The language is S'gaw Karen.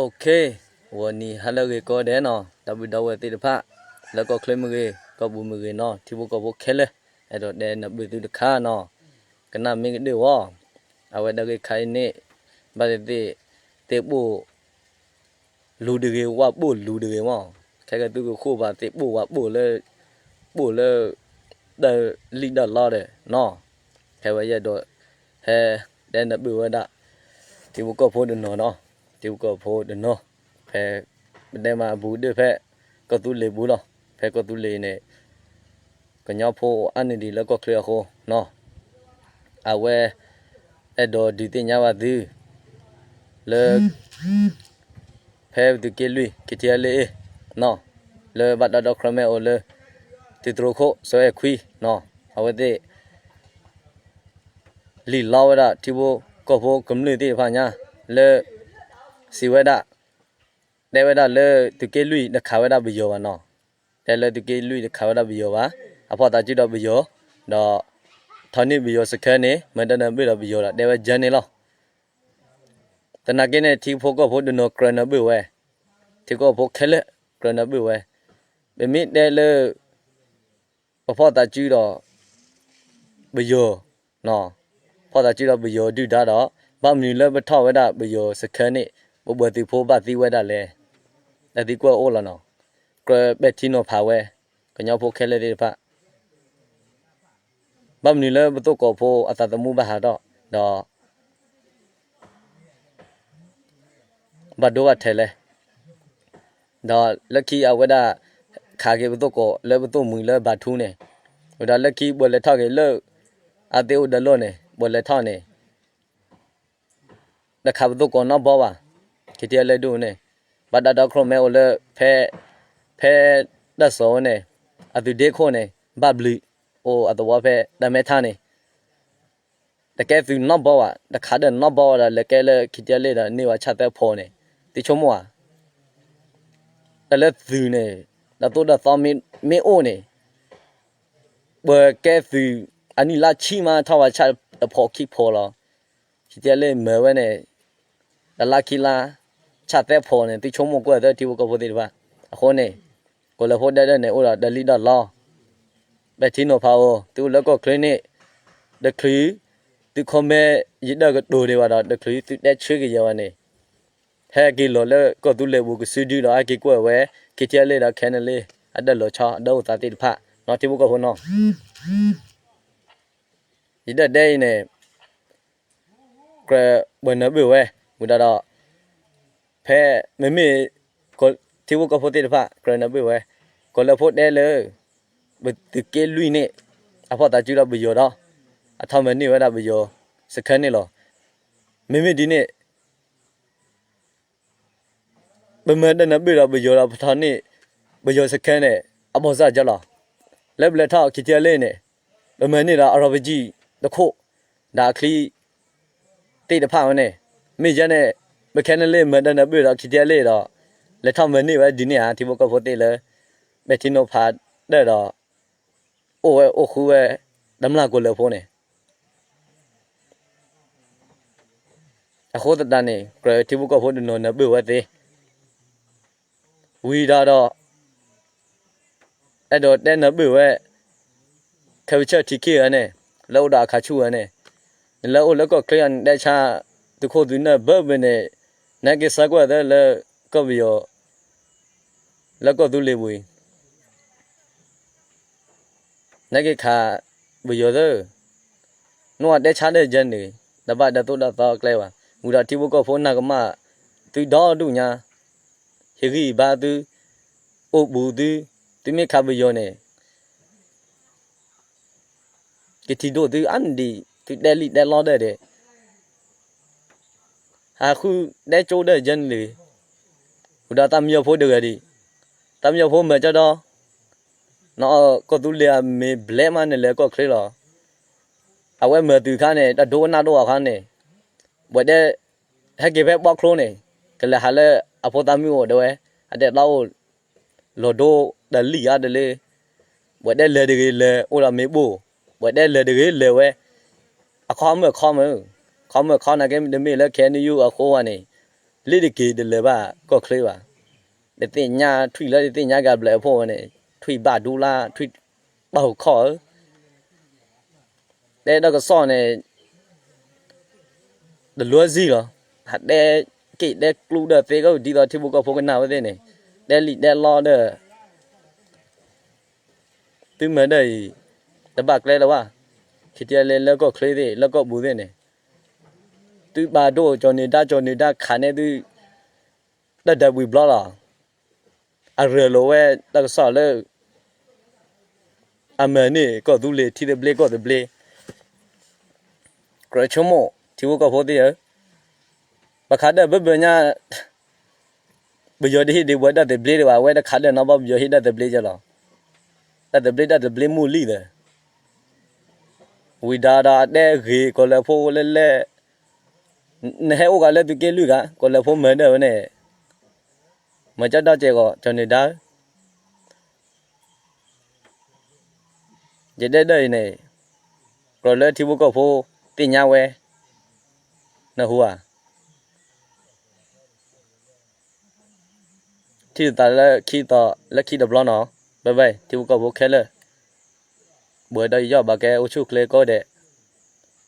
Okay, ဂီၤနံၤဟါလၢအဂ့ၤကိးဂၤဒဲးနီၤ, ဒီပုၢ်ဒီဝဲၢ်သ့ၣ်တဖၣ်, လၢကီၢ်ချၢမ့ၢ်ဂ့ၤ, ကီၢ်ပူၤမ့ၢ်ဂ့ၤနီၤ, ထံဖိကီၢ်ဖိခဲလၢာ်, အဲၣ်ဒိးတဲနၢ်ပၢၢ်သုတခါနီၤ, ကနၣ်မ့ၢ်ကဒုးဝဲ, အဝဲဒၣ်ဂ့ၢ်ခါအံၤန့ၣ်, ဘၣ်သ့ၣ်သ့ၣ်, သ့ၣ်ပိၢ် လူၤတဂ့ၤ, ဝၣ်ပိၢ်လူၤတဂ့ၤမး, ခဲကဲသုကဃိၣ်ဘၣ် သ့ၣ်ပိၢ်ဝၣ်ပိၢ်လၢ, ပိၢ်လၢ, ဒီးလံၣ်ဒီးလီဒီးနီၤ, ဖဲဝဲယအဲၣ်ဒိး, ဟဲ, တဲနၢ်ပၢၢ်ဝဲဒၣ်, ထံဖိကီၢ်ဖိတနီၤနီၤ, ထံဖိကီၢ်ဖိတနီၤ, ဖဲ, ပတဲမးအဘူးဒၢၣ်ဖဲ, ကီၢ်သူလ့ၤဘူးလီၤ, ဖဲကီၢ်သူလ့ၤန့ၣ်, ကညီဖိအိၣ်အါန့ၢ်ဒံးလၢကီၢ်ချၢအဃိနီၤ, အဝဲ, အဲၣ်ဒိးဒုးသ့ၣ်ညါဘၣ်သု, လၢ ဖဲသုးက့လွံၢ် ခံထံအလ့ၣ်အ့ၣ်, နီၤ, လၢဘၣ်တၢ်ဒီခီမဲအိၣ်လၢ, သုးတြိၤခိၣ် စီၤအဲၣ်ခွံ, နီၤ, အဝဲသ့ၣ်, လံာ်လီဝဲဒၣ်ထံဖိကီၢ်ဖိကမျၢၢ်သ့ၣ်တဖၣ်ညါ, လၢ, စံးဝဲဒၣ်, တဲဝဲဒၣ်လၢသုးက့လွံၢ်တခးဝဲဒၣ်ပယီၤဘၣ်နီၤ, တဲလၢသုးက့လွံၢ်တခးဝဲဒၣ်ပယီၤဘၣ်, အဖီၣ်သးစုဒီးပယီၤ, ဒီး, ထီၣ်န့ၢ်ပယီၤစခါန့ၣ် မၤတၢ်နၢ်ပၢၢ်ဒီးပယီၤဒီး တဲဝဲကၢန့ၣ်လီၤ. သနာ်က့န့ၣ် ထံဖိကီၢ်ဖိတနီၤကြၢးနၢ်ပၢၢ်ဝဲ, ထံဖိကီၢ်ဖိခဲလၢာ်ကြၢးနၢ်ပၢၢ်ဝဲ, ပမ့ၢ်တဲလၢ ပဖီၣ်သးစုဒီး, ပယီၤ, ဖီၣ်သးစုဒီးပယီၤဒုၣ်ဒါဒီး, ဘၣ်မနုၤလၢပထီၣ်ဝဲဒၣ်ပယီၤစခါန့ၣ်, ပပှၤသုးဖိဘၣ်သံဝဲဒၣ်လဲၣ်, တၢ်သံကွၢ်အိၣ်လီၤနီၤ, ကြၢးပဲာ်ထံနီၤဖးဝဲ, ကညီဖိခဲလၢာ်သ့ၣ်တဖၣ် ဘၣ်မနုၤလၢပသိၣ်ကိးဖိအသးသမူဘၣ်ဟးထီၣ်, ဒီး ဘၣ်ဒိဘၣ်ထံးလဲၣ်, ဒီးလၢခံအဝဲဒၣ်, ခးက့ၤပသိၣ်ကိးလၢပသိၣ်မှံၤလၢဘၤထူန့ၣ်, ဝံၤဒီးလၢခံပှၤလဲၤထီၣ်က့ၤလၢ, အသ့ၣ်အိၣ်ဒီးလီၢ်န့ၣ် ပှၤလဲၤထီၣ်န့ၣ် တခးပသိၣ်ကိးနီတဘျီဘၣ်, ခံထံအလ့ၣ်ဒိၣ်န့ၣ်, ဘၣ်တၢ်ဒီခီမဲအိၣ်လၢဖဲ, ဖဲ, တၢ်စီၤဝဲန့ၣ်, အသုးဒ့ခိၣ်န့ၣ်, ဘၣ်ဘျုး, အိၣ်အသဝီဖဲတၢ်မဲထါန့ၣ်, တကဲသုးနီတဘျီဘၣ်, တခးဒီးနီတဘျီဘၣ်ဒီး လဲၤကဲလၢခံထံအလ့ၣ်ဒီးန့ၢ်ဝဲဆၣ်သၢဖီန့ၣ်, သုဆိကမိၣ်ဧါ တၢ်လၢသုးန့ၣ်, ဒီးသိၣ်ဒီးသီမ့ၢ်အိၣ်န့ၣ်, ပကဲသုး, အနံၣ်လါဆံမးထီၣ်ဝဲဆၣ်တဖီခံဖီလီၤ, ခံထံအလ့ၣ်မၤဝဲန့ၣ်, တလါခံလါ, ဆၣ်သၢဖီန့ၣ် သုဆိကမိၣ်ကွၢ်သၢထံဖိကီၢ်ဖိသ့ၣ်တဖၣ်, အဃိန့ၣ်, ကီၢ်လၢဖိဒဲဒၢးန့ၣ် အိၣ်ဒီးတၢ်လံၣ်တၢ်လီ ပဲာ်ထံနီၤဖးအီၤ, သုအိၣ်လၢကီၢ်ချၢန့ၣ်, တချုး, သု comment ယဒၢးကတိၤဒံးဘၣ်ဒီး တချုးသုတဲဆၢက့ၤယၤဘၣ်န့ၣ်, ဟဲက့ၤလီၤလၢကီၢ်သူလ့ၤပူၤကစုဒုဒီး ဟဲက့ၤကွၢ်ဝဲ, ခံထံအလ့ၣ်ဒီး ခဲနလ့ၣ်, အဒၢးလီၤဆီအဒၢးအိၣ်သးသ့ၣ်တဖၣ်, နီၢ်ထံဖိကီၢ်ဖိနီၤ ယဒၢးဒဲအံၤန့ၣ်, ကြၢးပှၤနၢ်ဘၢၣ်ဝဲ, ဝံၤဒီးဒီး, ဖဲ, မ့မ့ၢ်, ထံဖိကီၢ်ဖိသ့ၣ်တဖၣ် ကြၢးနၢ်ဘၢၣ်ဝဲ, ကီၢ်လၢဖိတဲလၢ, ပသုးက့လွံၢ်န့ၣ်, အဖီၣ်သးစုဒီးပယီၤဒီး, အထီၣ်မၤန့ၢ်ဝဲဒၣ်ပယီၤ, စခါန့ၣ်လီၤ. မ့မ့ၢ်ဒ်န့ၣ် ပမၤတၢ်နၢ်ဘၢၣ်ဒီးပယီၤဒီးပထီၣ်န့ၢ်, ပယီၤစခါန့ၣ်, အဘီၣ်စၢ်ကလီၤ. လၢပလဲၤထီၣ်ခံထံအလ့ၣ်န့ၣ်, ပမၤန့ၢ်ဒီးအရီပကံၢ်တခိၣ်, ဒီးအချံ, သ့ၣ်တဖၣ်ဝဲန့ၣ်, မ့ၢ်ယဲန့ၣ်, ပခဲနလ့ၣ်မၤတၢ်နၢ်ဘၢၣ်ဒီးခံထံအလ့ၣ်ဒီး, လဲၤထီၣ်မၤန့ၢ်ဝဲဒ်န့ၣ်ဧါ ထံဖိကီၢ်ဖိသ့ၣ်လၢ, ပဲာ်ထံနီၤဖးဒၢးဒီး, အိၣ်ဝဲအိၣ်ဃုဝဲ, တမျၢ်ကီၢ်လၢဖိန့ၣ် အဃိသတးန့ၣ် ကြၢးထံဖိကီၢ်ဖိတနီၤနၢ်ဘၢၣ်ဝဲသ့, ဝံၤဒီးဒီး, အဲၣ်ဒိးတဲနၢ်ဘၢၣ်ဝဲ, ခဲပဆၢၣ်ထံခံဂၤန့ၣ်, လၢအိၣ်ဒီးအခါဆူၣ်ဂၤန့ၣ်, နလၢအိၣ်လၢကီၢ်ချၢအံၤန့ၣ် တဲဆါ, သုးခိၣ်သုးနၢၣ်ဘၢဘၢန့ၣ်, နက့ၤဆၢကွၢ်သၢလၢ, ကီၢ်ပယီၤ, လၢကီၢ်သူလ့ၤပူၤအံၤ နက့ၤခး, ပယီၤသၢ, နအိၣ်တဲဆါဒၢယဲန့ၣ်, တဘၣ်တၢ်သိၣ်တၢ်သီအကျဲဘၣ်, ဝံၤဒီးထံဖိကီၢ်ဖိနၢ်ကမၣ်, သုဒီဒူၣ်ညါ, ဟ့ၣ်ဂံၢ်ဘါသု, အိၣ်ဘူးသု, သုမ့ၢ်ခးပယီၤန့ၣ် ကထံၣ်ဒိၣ်သုအါန့ၢ်ဒံး, သုတဲလံာ်တဲလီဒၢးဒဲး, ဟးဃုတဲကၠိဒၢယဲန့ၣ်လံ, ဝံၤဒီးသးမံယီၤဖိတဂၤဒံး, သးမံယီၤဖိမၤကၠီဒီး, နအီၣ်ကီၢ်သူလ့ၤအမ့ၢ်ဘျဲးမးန့ၣ်လၢကီၢ်ချၢလီၤ. အဝဲမၤသုးခါန့ၣ် တၢ်ဒိကနၣ်ဒိၣ်အခါန့ၣ်, ဘၣ်တဲ, ဟဲက့ၤဖဲဘီချိန့ၣ်, ကလဲၤဟးလၢအဖိသၣ်မုၣ်အိၣ်ဒၣ်ဝဲ, အတဲတၢ်အိၣ် လီၤဒိတလံာ်ဧါတလၢ, ဘၣ်တဲလဲၤတဂ့ၤလဲၤအိၣ်ဒီးမ့ၢ်ဘိၣ်, ဘၣ်တဲလဲၤတဂ့ၤလဲၤဝဲ, အခီမုၣ်အခီမုၣ်, ခီမုၣ်အခီနာ်က့တမ့ၢ်လၢ KNU အဃိဝဲန့ၣ်, လ့တက့ၤတလၢၤဘၣ်ကီၢ်ချၢဘၣ်. တသ့ၣ်ညါထွံၣ်လၢတသ့ၣ်ညါကဘျဲၣ်အဖိဝဲန့ၣ် ထွံၣ်ဘၣ်ဒူလါ ထွံၣ်ဘၣ်ဟူးခီၣ်ဧၢ. တဲတၢ်ကစီၣ်န့ၣ် တလွဲၢ်စံၣ်လီၤ. ဟးတဲက့ၣ်တဲကျူဒီးသ့ကအိၣ်ဒ်သိးထံဖိကီၢ်ဖိကနၣ်ဝဲသ့ၣ်န့ၣ်, တဲလံာ်တဲလီဒီး သုမၤဒၢၣ်အံၤ တဘၣ်ကျဲလၢၤဘၣ်. ခံထံလၢလၢကီၢ်ချၢသ့ၣ် လၢကီၢ်ပူၤသ့ၣ်န့ၣ် သုဘၣ်ဒိၣ်ကၠီၤနၢၤဒါကၠီၤနၢၤဒါခးနဲသု တၢ်ဒၢးဘှံးဘျီလီၤ. အရၢၢ်လိာ်ဝဲတၢ်ကစီၣ်လၢ အမၤန့ၢ်ကီၢ်သူလ့ၤထံသဘျ့ကီၢ်သဘျ့ ကြၢးဆိကမိၣ်ထံဖိကီၢ်ဖိသ့ၣ်ဧၢ, ပခးဒၢၣ်ဘၢဘၢညါ ပယီၤတဟ့ၣ်ဒံးပှၤတၢ်သဘျ့ဒံးဘၣ်, အဝဲတခးဒၢၣ်နီတဘျီပယီၤဟ့ၣ်တၢ်သဘျ့ကဲလီၤ. တၢ်သဘျ့တၢ်သဘျ့မုၢ်လံသၢ ဝံၤဒီးဒီးအတဲဂ့ၤကီၢ်လၢဖိလၢလဲၣ်, နဟဲအိၣ်ဂၤလၢသုးက့လွံၢ်ဂၤ ကီၢ်လၢဖိမၤဒၢၣ်ဝဲန့ၣ်, မၤကၠီဒီကဲးဂီၤ ကၠီၤနၢၤဒါဧၢ ယတဲဒၢၣ်အံၤန့ၣ် ကြၢးလၢထံဖိကီၢ်ဖိသ့ၣ်ညါဝဲ, နၢ်ဟူဧါ. ထံၣ်လိာ်သးလၢခံသီလၢခံတဘျီနီၤ, bye bye ထံဖိကီၢ်ဖိခဲလၢာ်, ဘှဲးဒီးယီၢ်ဘၣ်ကဲအိၣ်ဆူၣ်ချ့ကိးဂၤဒဲး